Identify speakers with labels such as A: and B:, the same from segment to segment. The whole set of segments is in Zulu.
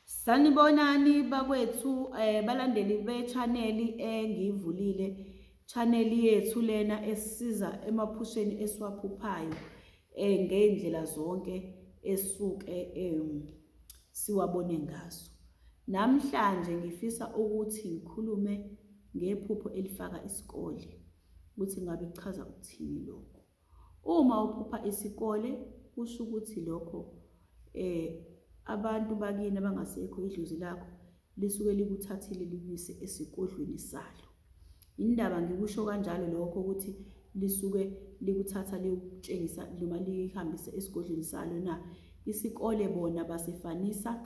A: Sanibonani bakwethu balandeli be-channel engiyivulile, channel yethu lena esisiza emaphusheni esiwaphuphayo ngey'ndlela zonke esuke siwabone ngazo. Namhlanje ngifisa ukuthi ngikhulume ngephupho elifaka isikole, ukuthi ngabe kuchaza ukuthini lokho. Uma uphupha isikole kusho ukuthi lokho abantu bakini abangasekho idlozi lakho lisuke likuthathile likuyise esigodlweni salo. Indaba ngikusho kanjalo lokho ukuthi lisuke likuthatha likutshengisa noma lihambise esigodlweni salo na? Isikole bona basifanisa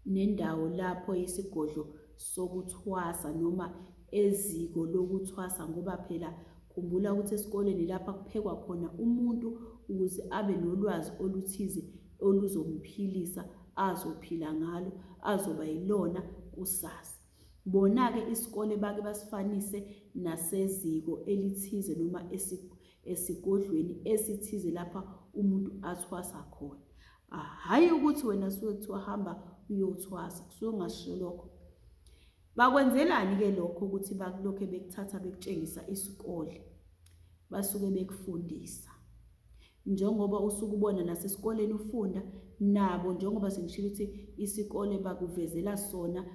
A: nendawo lapho isigodlo sokuthwasa noma eziko lokuthwasa ngoba phela khumbula ukuthi esikoleni lapha kuphekwa khona umuntu ukuze abe nolwazi oluthize oluzomphilisa azophila ngalo azoba yilona kusasa. Bona-ke isikole bake basifanise naseziko elithize noma esigodlweni esithize lapha umuntu athwasa khona. Hhayi ukuthi wena suke kuthiwa hamba uyothwasa, kusuke kungashiwo lokho. Bakwenzelani-ke lokho ukuthi bakulokhe bekuthatha bekutshengisa isikole? Basuke bekufundisa. Njengoba usuke ubona nasesikoleni ufunda, nabo njengoba sengishilo ukuthi isikole bakuvezela sona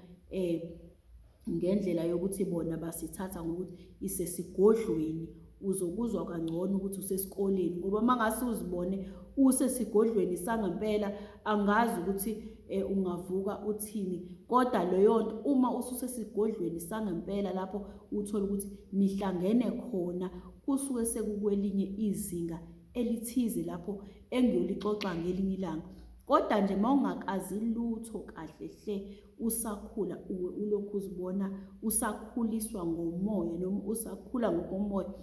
A: ngendlela yokuthi bona basithatha ngokuthi isesigodlweni uzokuzwa kangcono ukuthi usesikoleni ngoba uma ngase uzibone usesigodlweni sangempela angazi ukuthi eh, ungavuka uthini kodwa leyo nto uma ususesigodlweni sangempela lapho uthola ukuthi nihlangene khona kusuke sekukwelinye izinga elithize lapho engiyolixoxa ngelinye ilanga kodwa nje uma ungakazi lutho kahle hle usakhula uwe ulokhu uzibona usakhuliswa ngomoya noma usakhula ngokomoya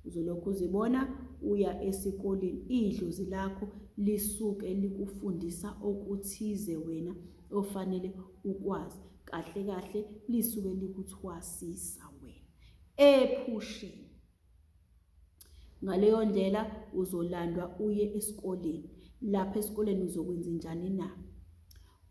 A: uzolokhu uzibona uya esikoleni idlozi lakho lisuke likufundisa okuthize wena ofanele ukwazi kahle kahle lisuke likuthwasisa wena ephusheni. Ngaleyo ndlela uzolandwa uye esikoleni. Lapha esikoleni uzokwenzenjani na?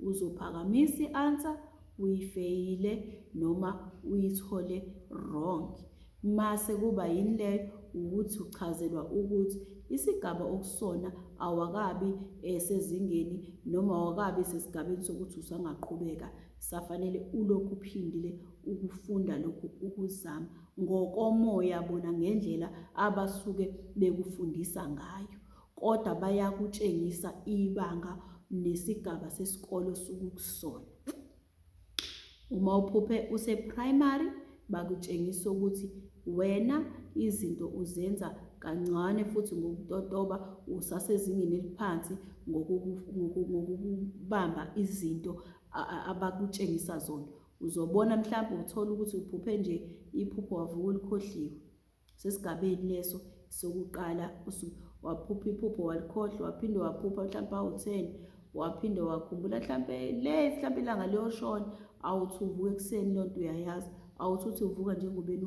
A: Uzophakamisa i-answer uyifeyile noma uyithole wrong. Mase kuba yini leyo? Ukuthi uchazelwa ukuthi isigaba okusona awakabi sezingeni noma awakabi sesigabeni sokuthi usangaqhubeka safanele ulokhu uphindile ukufunda lokhu ukuzama ngokomoya bona ngendlela abasuke bekufundisa ngayo kodwa bayakutshengisa ibanga nesigaba sesikole osuke ukusona. Uma uphuphe use-primary bakutshengisa ukuthi wena izinto uzenza kancane futhi ngokutotoba usasezingeni eliphansi ngokubamba izinto abakutshengisa zona. Uzobona mhlawumbe uthole ukuthi uphuphe nje iphupho wavuka ulikhohliwe. Sesigabeni leso sokuqala waphupha iphupho walikhohlwa waphinde waphupha mhlawumbe awu-10 waphinde wakhumbula mhlawumbe le mhlawumbe ilanga liyoshona awuthi uvuka ekuseni loo nto uyayazi awuthi uthi uvuka njengobeni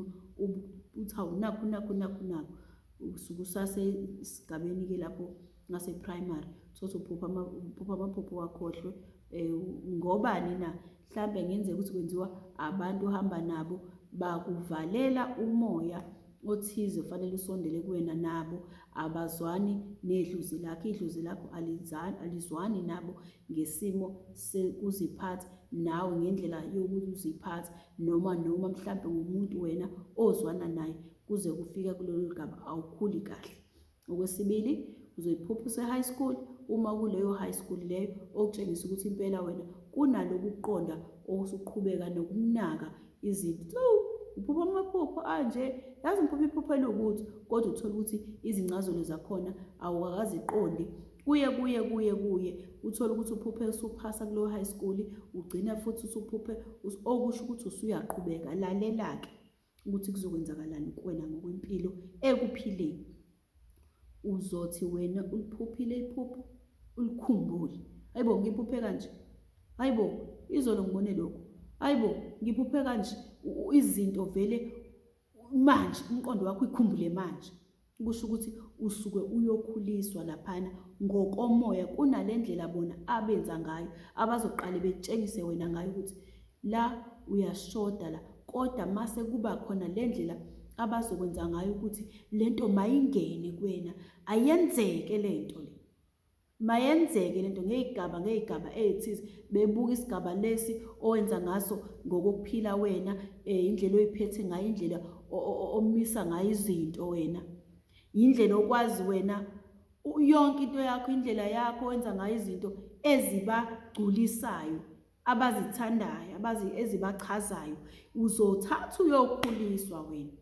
A: uthi hawu nakhu nakhu nakhu nakhu usuke usasesigabeni-ke lapho ngase-primary thothi uphupha uphupha amaphupho wakhohlwe um ngobani na mhlambe ngenzeka ukuthi kwenziwa abantu ohamba nabo bakuvalela umoya othize ufanele usondele kuwena nabo abazwani nedlozi lakho idlozi lakho alizwani nabo ngesimo sekuziphatha nawe ngendlela yokuziphatha noma noma mhlambe ngumuntu wena ozwana naye kuze kufike kulolu gaba awukhuli kahle. Okwesibili, uzoyiphupha use-high school uma kuleyo high school leyo okutshengisa ukuthi impela wena kunaloku kuqonda osuqhubeka nokunaka izinto. Uphupha amaphupho anje, yazi ngiphupha iphupho eliwukuthi kodwa uthole ukuthi izincazelo zakhona awukakaziqondi kuye kuye kuye kuye uthole ukuthi uphuphe usuphasa kuleyo high school ugcina futhi usuphuphe okusho ukuthi usuyaqhubeka lalela-ke ukuthi kuzokwenzakalani kuwena ngokwempilo ekuphileni. Uzothi wena uliphuphile iphupho ulikhumbule. Hayibo ngiphuphe kanje. Hayibo izolo ngibone lokhu. Hayibo ngiphuphe kanje. Izinto vele manje umqondo wakho uyikhumbule manje. Kusho ukuthi usuke uyokhuliswa laphana ngokomoya kunale ndlela bona abenza ngayo, abazoqale betshengise wena ngayo ukuthi la uyashoda la, kodwa mase kuba khona le ndlela abazokwenza ngayo ukuthi lento mayingene kuwena, ayenzeke lento le. Mayenzeke lento ngey'gaba ngey'gaba ey'thize, bebuka isigaba lesi owenza ngaso ngokokuphila wena, indlela oyiphethe ngayo, indlela omisa ngayo izinto wena, indlela okwazi wena yonke into yakho, indlela yakho owenza ngayo izinto ezibagculisayo, abazithandayo, abazi ezibachazayo. Uzothatha uyokhuliswa wena,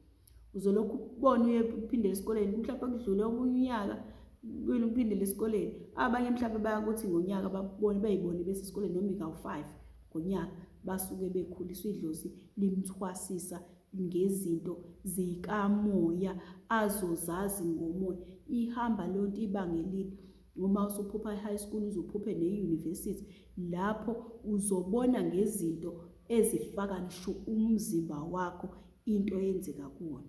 A: uzolokhu ubona uye uphindele esikoleni, mhlawumbe kudlule omunye unyaka ubuyele uphindele esikoleni. Abanye mhlawumbe bayakuthi ngonyaka babone beyibone besesikoleni noma ikawu-5 ngonyaka, basuke bekhuliswa idlozi limthwasisa ngezinto zikamoya azozazi ngomoya. Ihamba leyo nto ibanga elide. Uma usuphupha i-high school uze uphuphe ne-university, lapho uzobona ngezinto ezifaka ngisho umzimba wakho into eyenzeka kuwona,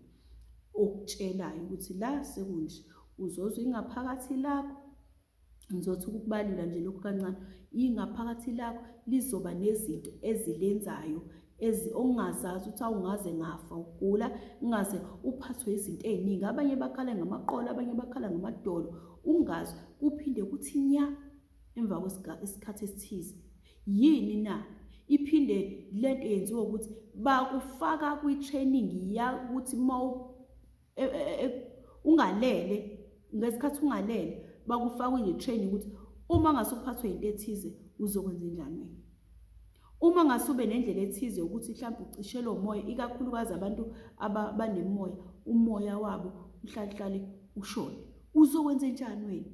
A: okutshelayo ukuthi la sekunje. Uzozwa ingaphakathi lakho, ngizothi ukukubalula nje lokhu kancane, ingaphakathi lakho lizoba nezinto ezilenzayo ongazazi ukuthi awungaze ngafa ugula, ungaze uphathwe izinto ey'ningi. Abanye bakhala ngamaqolo, abanye bakhala ngamadolo, ungazi. Kuphinde kuthi nya emva kwesikhathi esithize. Yini na? Iphinde lento yenziwa ukuthi bakufaka kwi-training yakuthi uma ungalele, ngesikhathi ungalele bakufaka kwi-training ukuthi uma ngase uphathwe into ethize uzokwenza njani wena. Uma ngase ube nendlela ethize yokuthi mhlawumbe ucishelwe umoya, ikakhulukazi abantu abanemoya, umoya wabo uhlale hlale ushone, uzokwenza njani wena?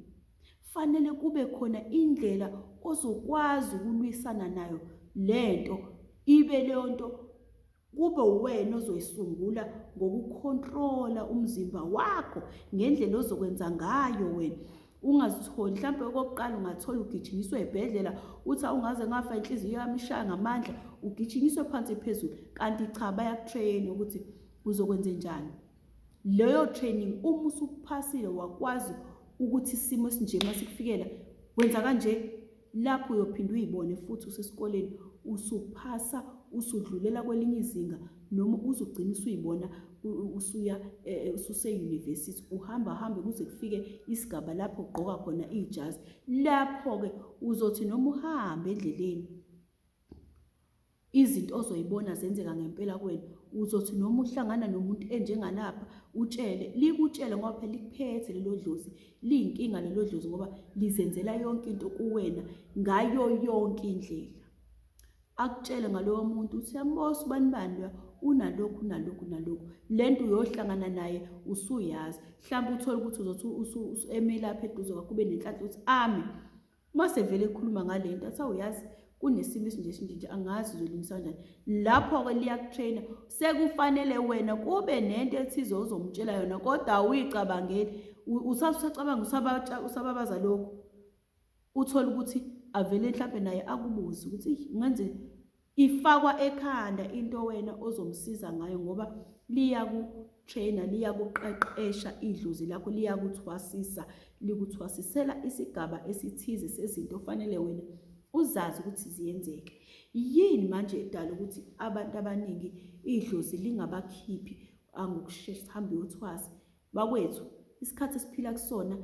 A: Fanele kube khona indlela ozokwazi ukulwisana nayo lento, ibe leyo nto kube uwena ozoyisungula ngokukhontrola umzimba wakho ngendlela ozokwenza ngayo wena. Ungazitholi mhlawumbe okokuqala ungathola ugijinyiswe ebhedlela, uthi awungaze ngafa inhliziyo yami ishaya ngamandla, ugijinyiswe phansi phezulu, kanti cha bayakutrain ukuthi uzokwenze njani. Leyo training uma usuphasile wakwazi ukuthi isimo esinje masikufikela wenza kanje, lapho uyophinda uyibone futhi usesikoleni usuphasa, usudlulela kwelinye izinga, noma uzogcina usuyibona usuya ususe-university, uhamba hambe kuze kufike isigaba lapho ugqoka khona ijazi. Lapho-ke uzothi noma uhamba endleleni, izinto ozoyibona zenzeka ngempela kuwena. Uzothi noma uhlangana nomuntu enjengalapha, utshele, likutshele ngoba phela likuphethe lelo dlozi, liyinkinga lelo dlozi ngoba lizenzela yonke into kuwena ngayo yonke indlela. Akutshele ngalowo muntu uthi uyambosa ubani bani loya, unalokhu, unalokhu, unalokhu. Le nto uyohlangana naye usuyazi. Mhlawumbe uthole ukuthi uzothi eme lapha eduze kwakho ube nenhlanhla ukuthi ame. Uma sevele ekhuluma ngale nto athi awuyazi kunesimo esinje esinje nje, angazi uzolungisa kanjani. Lapho-ke liyakutraina, sekufanele wena kube nento ethize ozomtshela yona, kodwa awuyicabangeli. Usacabanga, usababaza lokhu, uthole ukuthi avele mhlampe naye akubuze ukuthi eyi ungenze. Ifakwa ekhanda into wena ozomsiza ngayo ngoba liyakutrainer, liyakuqeqesha idlozi lakho, liyakuthwasisa, likuthwasisela isigaba esithize sezinto ofanele wena uzazi ukuthi ziyenzeka. Yini manje edala ukuthi abantu abaningi idlozi lingabakhiphi ngokushesha, hambe uyothwasa? Bakwethu, isikhathi esiphila kusona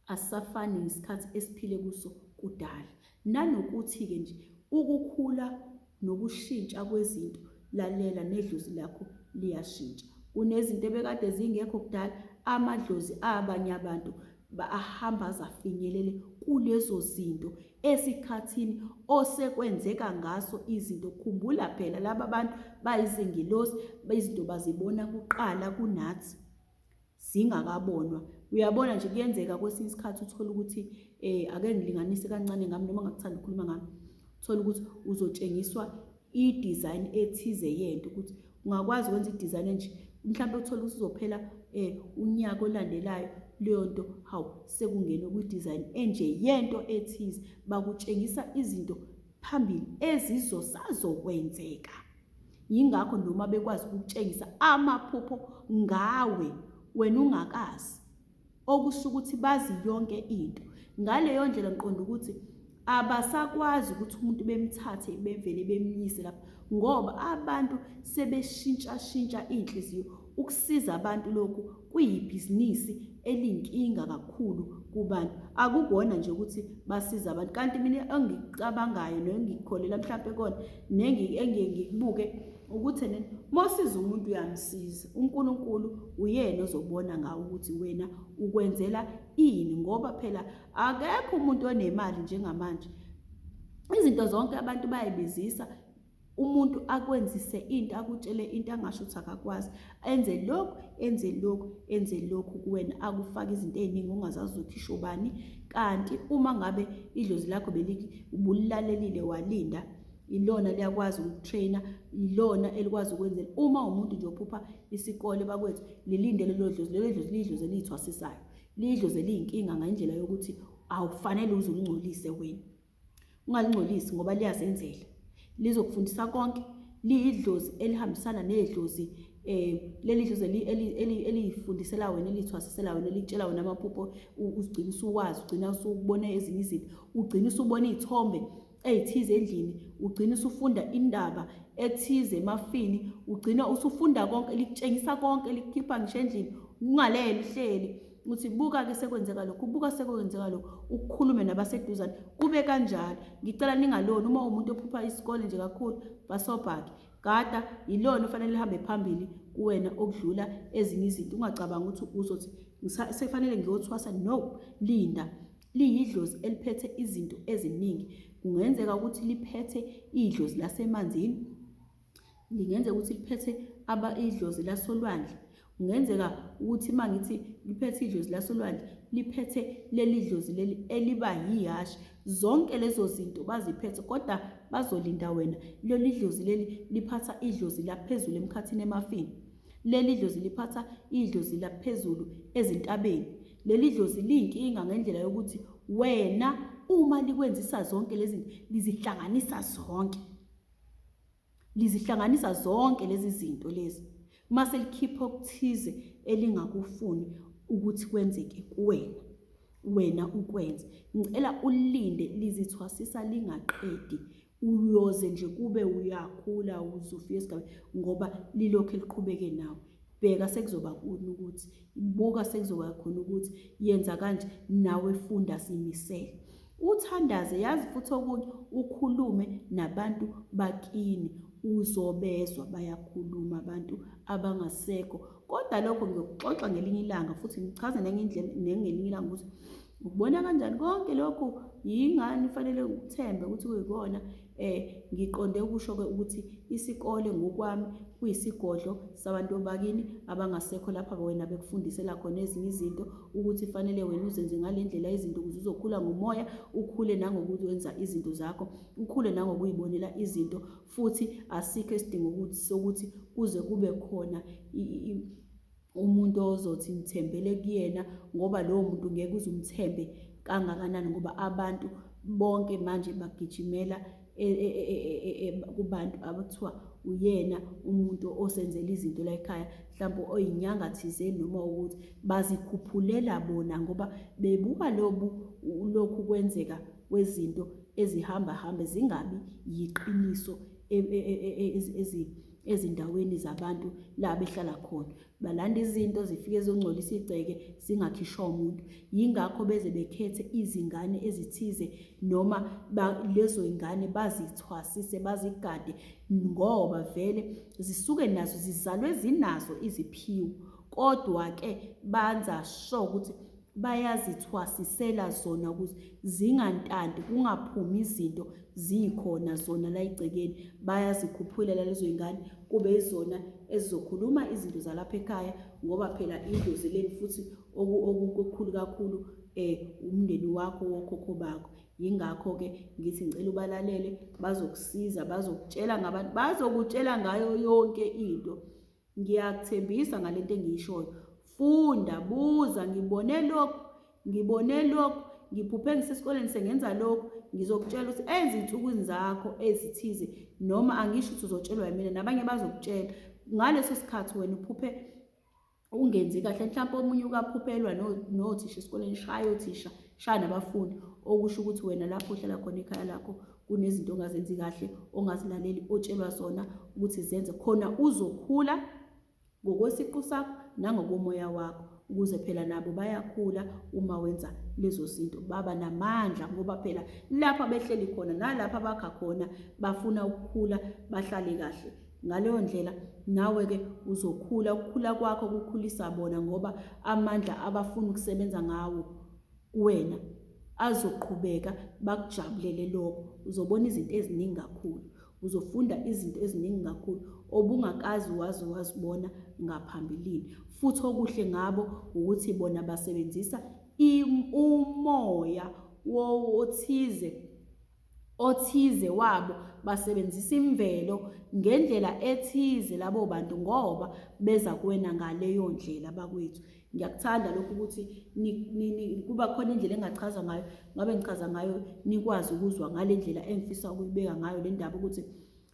A: asisafani nesikhathi esiphile kuso kudala. Nanokuthi-ke nje ukukhula nokushintsha kwezinto, lalela nedlozi lakho liyashintsha. Kunezinto ebekade zingekho kudala, amadlozi abanye abantu ahamba aze afinyelele kulezo zinto esikhathini osekwenzeka ngaso izinto. Khumbula phela laba bantu bayizingilosi, izinto bazibona kuqala kunathi zingakabonwa. Uyabona nje kuyenzeka kwesinye isikhathi uthole ukuthi ake ngilinganise kancane ngami noma ngakuthanda ukukhuluma ngami, uthole ukuthi uzotshengiswa i-design ethize yento ukuthi ungakwazi ukwenza i-design enje, mhlawumbe uthole ukuthi uzophela unyaka olandelayo leyo nto, hawu sekungenwe kwi-design enje yento ethize. Bakutshengisa izinto phambili ezizosazokwenzeka. Yingakho noma bekwazi ukukutshengisa amaphupho ngawe. wena ungakazi. Okusho ukuthi bazi yonke into. Ngaleyo ndlela ngiqonda ukuthi abasakwazi ukuthi umuntu bemthathe bevele bemyise lapha ngoba abantu sebeshintshashintsha iy'nhliziyo. Ukusiza abantu lokhu kuyibhizinisi eliyinkinga kakhulu kubantu. Akukona nje ukuthi basiza abantu kanti mina engikucabangayo nengikukholela mhlampe kona engiye ngikubuke ukuthi ene uma usiza umuntu uyamsiza. UNkulunkulu uyena ozobona ngawe ukuthi wena ukwenzela ini ngoba phela akekho umuntu onemali njengamanje. Izinto zonke abantu bayayibizisa umuntu akwenzise into akutshele into angasho ukuthi akakwazi enze lokhu enze lokhu enze lokhu kuwena akufake izinto ey'ningi ongazazi uzokhishwa ubani kanti uma ngabe idlozi lakho ubulilalelile walinda ilona liyakwazi ukutrainer ilona elikwazi ukwenzela uma umuntu nje ophupha isikole bakwethu lilinde lelo dlozi lelo dlozi liyidlozi eliyithwasisayo liyidlozi eliyinkinga ngendlela yokuthi awufanele uze ulingcolise wena ungalingcolisi ngoba liyazenzela lizokufundisa konke liyidlozi elihambisana nedlozi eh leli dlozi eliyifundisela wena elithwasisela wena elitshela wena amaphupho uzigcina usuwazi ugcina usubona ezinye izinto ugcina usubona iy'thombe ey'thize endlini ugcina usufunda indaba ethize emafini ugcina usufunda konke likutshengisa konke likukhipha ngisho endlini ungalele uhleli uthi buka-ke sekwenzeka lokhu buka sekwenzeka lokhu ukhulume nabaseduzane kube kanjalo ngicela ningaloni uma umuntu ophupha isikole nje kakhulu basobhake gada yilona ofanele lihambe phambili kuwena okudlula ezinye izinto ungacabangi ukuthi uzothi sekufanele ngiyothwasa no linda liyidlozi eliphethe izinto eziningi kungenzeka ukuthi liphethe idlozi lasemanzini lingenzeka ukuthi liphethe aba idlozi lasolwandle kungenzeka ukuthi uma ngithi liphethe idlozi lasolwandle liphethe leli dlozi leli eliba yihashi zonke lezo zinto baziphethe kodwa bazolinda wena leli dlozi leli liphatha idlozi laphezulu emkhathini emafini Leli dlozi liphatha idlozi laphezulu ezintabeni. Leli dlozi liyinkinga ngendlela yokuthi wena uma likwenzisa zonke lezi zinto lizihlanganisa zonke. Lizihlanganisa zonke lezi zinto lezi. Mase likhipha okuthize elingakufuni ukuthi kwenzeke kuwena. Wena ukwenze. Ngicela ulinde lizithwasisa lingaqedi Uyoze nje kube uyakhula uze ufike esigabeni ngoba lilokhu liqhubeke nawe. Bheka sekuzoba khona ukuthi, buka sekuzoba khona ukuthi yenza kanje nawe funda simisele. Uthandaze yazi futhi okunye ukhulume nabantu bakini uzobezwa bayakhuluma abantu abangasekho. Kodwa lokho ngiyokuxoxa ngelinye ilanga futhi ngichaze nenye indlela nengelinye ilanga ukuthi Ukubona kanjani konke lokhu yingani ufanele ukuthembe ukuthi kuyikona eh ngiqonde ukusho ke ukuthi isikole ngokwami kuyisigodlo sabantu bakini abangasekho lapha wena bekufundisela khona ezinye izinto ukuthi fanele wena uzenze ngalendlela izinto ukuze uzokhula ngomoya ukhule nangokwenza izinto zakho ukhule nangokuyibonela izinto futhi asikho isidingo ukuthi sokuthi kuze kube khona umuntu ozothi ngithembele kuyena ngoba lowo muntu ngeke uze umthembe kangakanani ngoba abantu bonke manje bagijimela e, e, e, kubantu abakuthiwa uyena umuntu osenzela izinto la ekhaya mhlawumbe oyinyanga thizeni noma ukuthi bazikhuphulela bona ngoba bebuka lobu lokhu kwenzeka kwezinto ezihamba hambe zingabi yiqiniso ezindaweni zabantu la behlala khona. Balanda izinto zifike zongcolisa igceke zingakhishwa umuntu. Yingakho beze bekhethe izingane ezithize noma lezo ingane bazithwasise bazigade ngoba vele zisuke nazo zizalwe zinazo iziphiwo kodwa-ke banza sure ukuthi bayazithwasisela zona ukuze zingantanti kungaphumi izinto zikhona zona la egcekeni bayazikhuphulela lezo y'ngane kube izona ezizokhuluma izinto zalapha ekhaya ngoba phela idlozi leni futhi okukhulu kakhulu um umndeni wakho wokhokho bakho yingakho-ke ngithi ngicela ubalalele bazokusiza bazokutshela ngabantu bazokutshela ngayo yonke into Ngiyakuthembisa ngalento engiyishoyo. Funda, buza, ngibone lokhu, ngibone lokhu, ngiphuphe ngisesikoleni sengenza lokhu, ngizokutshela ukuthi ezinsukwini zakho ezithize noma angisho ukuthi uzotshelwa yimina nabanye bazokutshela. Ngaleso sikhathi wena uphuphe Ungenzi kahle mhlawumpe omunye ukaphuphelwa nothisha esikoleni shaya othisha shaya nabafundi okusho ukuthi wena lapho ohlala khona ekhaya lakho kunezinto ongazenzi kahle ongazilaleli otshelwa zona ukuthi zenze khona uzokhula ngokwesiqu sakho nangokomoya wakho ukuze phela nabo bayakhula uma wenza lezo zinto baba namandla ngoba phela lapha behleli khona nalapha bakha khona bafuna ukukhula bahlale kahle Ngaleyo ndlela nawe-ke uzokhula, ukukhula kwakho kukhulisa bona ngoba amandla abafuna ukusebenza ngawo kuwena azoqhubeka bakujabulele lokho. Uzobona izinto eziningi kakhulu, uzofunda izinto eziningi kakhulu obungakaze waze wazibona ngaphambilini. Futhi okuhle ngabo ukuthi bona basebenzisa umoya othize othize wabo basebenzisa imvelo ngendlela ethize labo bantu ngoba beza kuwena ngaleyo ndlela bakwethu ngiyakuthanda lokhu ukuthi kuba khona indlela engachaza ngayo ngabe ngichaza ngayo nikwazi ukuzwa ngale ndlela engifisa ukuyibeka ngayo le ndaba ukuthi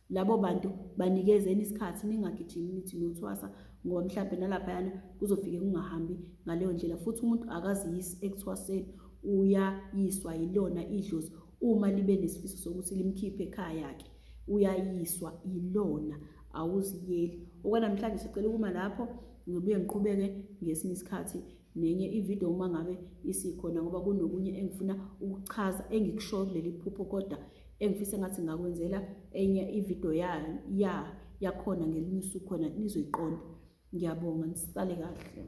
A: Labo bantu banikezeni isikhathi ningagijimi nithi niyothwasa ngoba mhlampe nalaphayana kuzofike kungahambi ngaleyo ndlela futhi umuntu akaziyisi ekuthwaseni uyayiswa yilona idlozi uma libe nesifiso sokuthi limkhiphe ekhaya-ke uyayiswa yilona awuziyeli okwanamhlanje sicela ukuma lapho ngizobuye ngiqhubeke ngesinye isikhathi nenye ividiyo uma ngabe isikhona ngoba kunokunye engifuna ukuchaza engikushoyo kuleli phupho kodwa engifisa ngathi ngakwenzela enye ividiyo ya ya yakhona ngelinye usuku khona nizoyiqonda ngiyabonga nisale kahle.